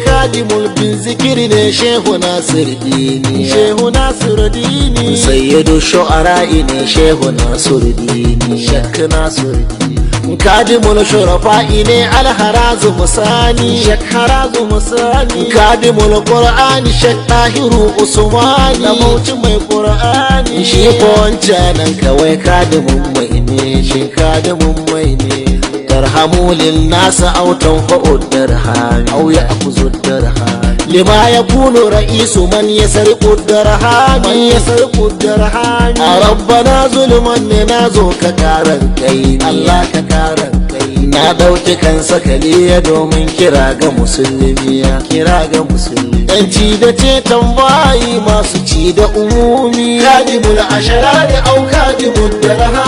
Khadimul bin zikiri ne Shehu Nasiruddini, Shehu Nasiruddini. Sayyidu shu'ara'i ne Shehu Nasiruddini, Shek Nasiruddini. Kadimul shurafa'i ne Alharazu Musani, Shek Harazu Musani. Kadimul Qur'ani, Shek Tahiru Usmani, na Bauchi mai Qur'ani. Shi ko wancan kawai kadimun mai ne, shi kadimun mai ne. Tarhamu lin nasa aw tanfa'u darham aw ya'khudhu darham lima yakunu ra'isu man yasriqu darham, man yasriqu darham. A rabbana zulman ne nazo, ka karan kai, Allah ka karan kai. Na dauki kan sakaliya domin kira ga musulmi, kira ga musulmi, yanci da ceton bayi masu ci da umumi. Kadimul asharari au kadimul darham.